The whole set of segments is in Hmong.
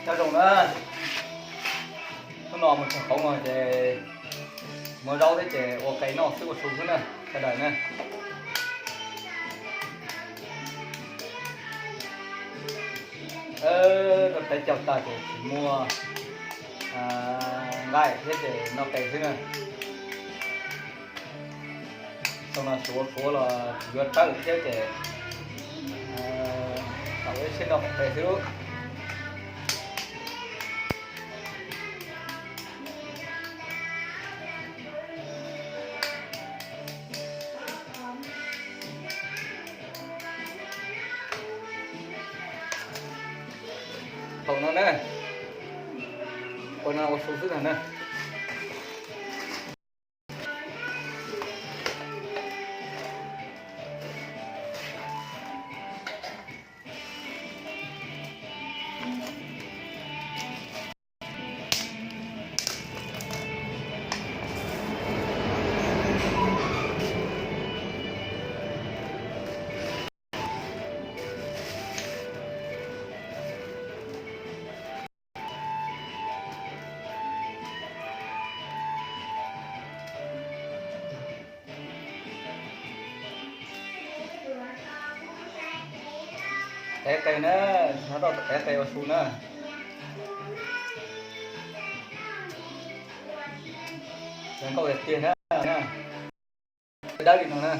Nyob zoo na, hnub no mus txog qoob no ces muab zaub thiab ces ua qe noj xwb ua su xwb na, sawv daws na. Rau peb caug tag ces tsis muaj nqaij thiab ces noj qe xwb na. Xyoo no suav suav los tsis yuav tawm thiab ces thaum ib sij noj qe xwb. Thaum no na, ua no ua su xwb ntag na. Tev qe na, nyob rau tev qe ua su na. Zoo nkauj tiag tiag na. Dawb li no na.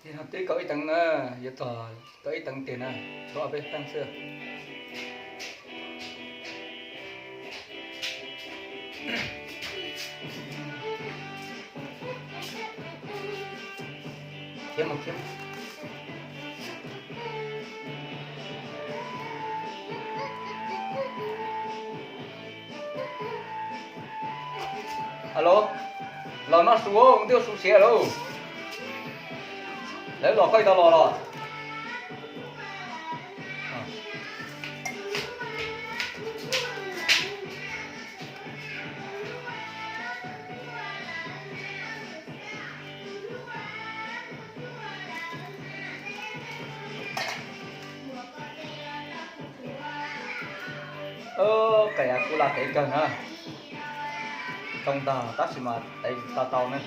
Ces no twb kaum ib teev na, yuav txog kaum ib teev tiag na, tshuav ob peb teev xwb. Khiav mus khiav. Alo, los noj su, twb ua su siav lawm. Lawv los koj tsis tau los los? Qe kuj laj qe kawg na. Tsoo ntag tab sis mas tev tsis tau tau ne.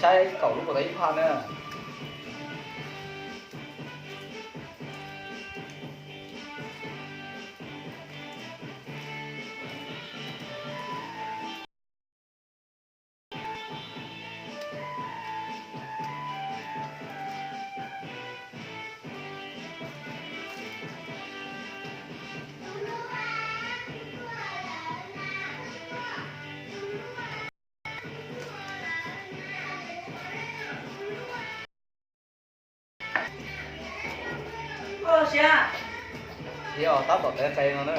Saib kaum lub puas tau ib phaj na. Tab tom tawv qe no na.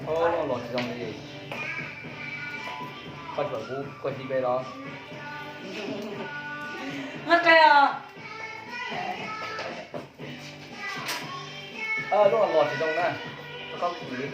Ov, los tsis zoo li. Koj tsis pom kuv kua xib pe los? Lub no los tsis zoo na. Koj kib.